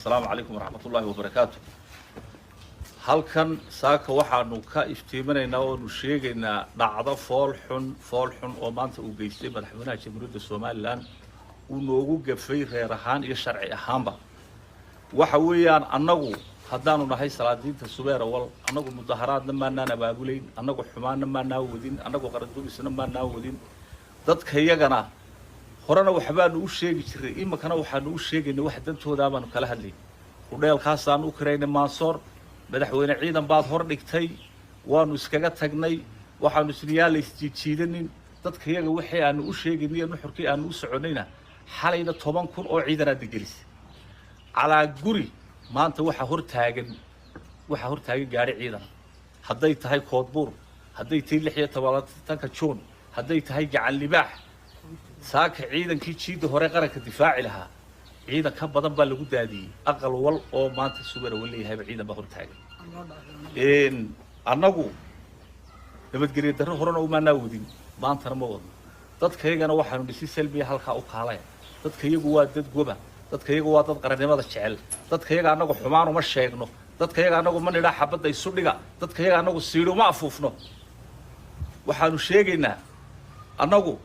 Asalaamu calaykum waraxmat ullaahi wabarakaatu. Halkan saaka waxaanu ka iftiiminaynaa oonu sheegaynaa dhacdo fool xun, fool xun oo maanta uu geystay madaxweynaha Jamhuuriyadda Somaliland, uu noogu gafay reer ahaan iyo sharci ahaanba. Waxa weeyaan, annagu haddaanu nahay salaadiinta Subeer Awal, annagu mudaharaadna maanaan abaabulayn, annagu xumaanna maanaan wadin, annagu qarandumisna maanaan wadin. Dadka iyagana horena waxbaanu u sheegi jiray, iminkana waxaanu u sheegaynay wax dantoodaa baanu kala hadlay. Hudheelkaasaanu u kiraynay Maansoor. Madaxweyne, ciidan baad hor dhigtay, waanu iskaga tagnay. Waxaanu isniyaa la isjiidjiidanin. Dadka iyaga wixii aanu u sheegaynay iyo nuxurkii aanu u soconnayna, xalayna 10,000 oo ciidan aad gelisay calaa guri. Maanta waxaa hor taagan gaari ciidan, hadday tahay Koodbuur, hadday tahay 16-ka Juun, hadday tahay Gacan Libaax. Saaka ciidankii jiidda hore qaranka difaaci lahaa, ciidan ka badan baa lagu daadiyey. Aqal wal oo maanta Subeer Awal leeyahayba ciidan baa hortaagan. Annagu nabadgelyo darro horena umaanaa wadin, maantana ma wadno. Dadkayagana waxaanu dhisi salmiya halkaa u kaalaya. Dadka iyagu waa dad goba, dadka iyagu waa dad qarannimada jecel. Dadka iyaga annagu xumaan uma sheegno, dadka iyaga annagu ma nidhaa xabadda isu dhiga, dadka iyaga annagu siidhi uma afuufno. Waxaanu sheegaynaa annagu,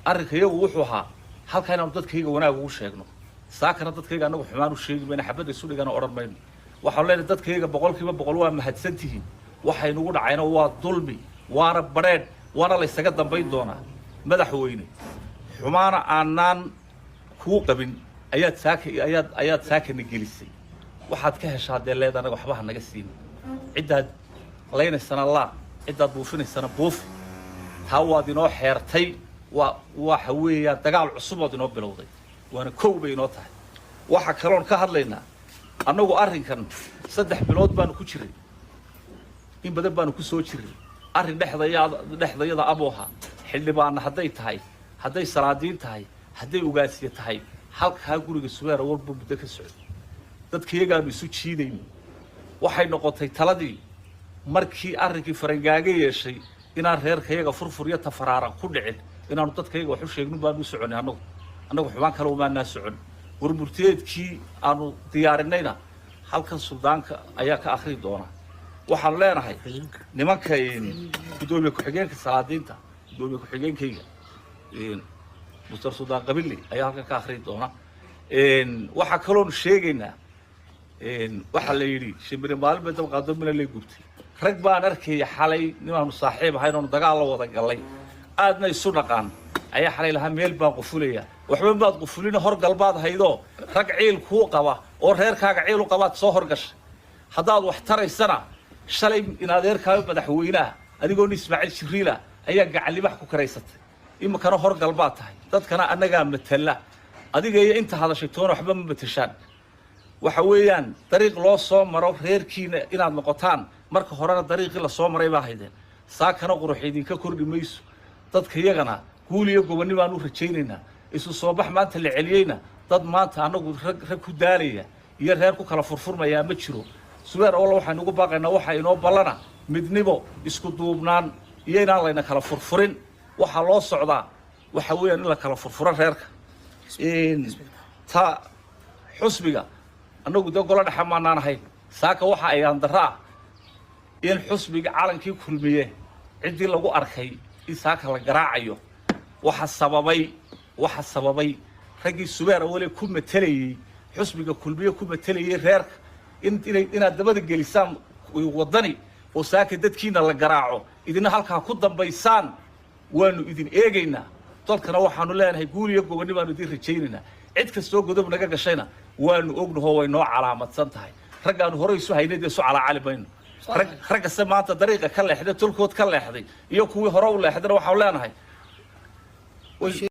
arrinka iyagu wuxuu ahaa halkaa inaanu dadkayga wanaag ugu sheegno. Saakana dadkayga annagu xumaan u sheegi mayno, xabadda isu dhigana odhan mayno. Waxaanu leenahay dadkayga 100% waa mahadsan tihiin. Waxaynugu dhacayna waa dulmi, waana badheedh, waana la ysaga dambayn doonaa. Madaxweyne, xumaana aanaan kuu qabin ayaad saaka ayaad saakana gelisay. Waxaad ka heshaa dee leed, anaga waxba ha naga siinin. Ciddaad laynaysana laa, ciddaad buufinaysana buufi. Taa waad inoo xeertay. Waa waxa weeyaan dagaal cusub ood inoo bilowday, waana kow bay inoo tahay. Waxa kaloon ka hadlaynaa, annagu arrinkan 3 bilood baanu ku jiray, in badan baanu ku soo jiray. Arrin dhexdayada abuu ahaa. Xildhibaanna hadday tahay, hadday salaadiin tahay, hadday ugaasiye tahay, halkaa guriga Subeer walba muddo ka socday dadkayagaanu isu jiidayno. Waxay noqotay taladii markii arrinkii farangaaga yeeshay inaan reerkayaga furfur iyo tafaraaran ku dhicin, inaanu dadkayaga wax u sheegnin baanu u soconay. Annagu xumaan kale umaanaa socon. Warmurtiyeedkii aanu diyaarinayna halkan suldaanka ayaa ka akhri doona. Waxaanu leenahay nimanka guddoomiye ku-xigeenka salaadiinta, guddoomiye ku-xigeenkayga Muster Suldaan Qabili ayaa halkan ka akhri doona. Waxaa kaloonu sheegaynaa, waxaa la yidhi shimbiri maalin bay dab qaado, mina lay gubtay. Rag baan arkaya xalay, nimaanu saaxiib ahayn oonu dagaal la wada gallay, aadna isu dhaqaan, ayaa xalay lahaa meel baan qufulaya. Waxba maad qufulina, horgal baad haydoo rag ciil kuu qaba oo reerkaaga ciil u qabaad soo horgashay. Haddaad wax taraysana, shalay in adeerkaaga madaxweynaha adigoon Ismaaciil Jibriila ayaa gacanlibax ku karaysatay. Iminkana horgal baad tahay, dadkana annagaa matala. Adiga iyo inta hadashay toona waxba ma matashaan. Waxa weeyaan dariiq loo soo maro reerkiina inaad noqotaan. Marka horena dariiqii lasoo maray baa haydeen, saakana qurux idinka kordhi mayso. Dadka iyagana guul iyo gobonni baan u rajaynaynaa. Isu soo bax maanta la celiyeyna, dad maanta annagu rag ku daalaya iyo reer ku kala furfurmayaa ma jiro. Subeer Awalla waxaynu ugu baaqaynaa, waxaa inoo ballana midnimo, isku duubnaan iyo inaan layna kala furfurin. Waxaa loo socdaa waxa weeyaan in la kala furfuro reerka. Ta xusbiga, annagu dee golo dhexa maanaan ahayn. Saaka waxa ayaan darro ah in xusbiga calankii Kulmiye ciddii lagu arkay in saaka la garaacayo. Waxa sababay raggii Subeer Awale ku matelayey xusbiga Kulmiye, ku matelayey reerka, in inay inaad dabada gelisaan Waddani oo saaka dadkiina la garaaco, idina halkaa ku dambaysaan. Waanu idin eegaynaa. Dalkana waxaanu leenahay guul iyo gobonni baanu idin rajaynaynaa. Cid kastoo godob naga gashayna waanu ognahoo way noo calaamadsan tahay. Raggaanu hore isu haynay dee isu calaacali mayno. Rag raggase maanta dariiqa ka leexday, tolkood ka leexday, iyo kuwii hore u leexdayna waxaanu leenahay.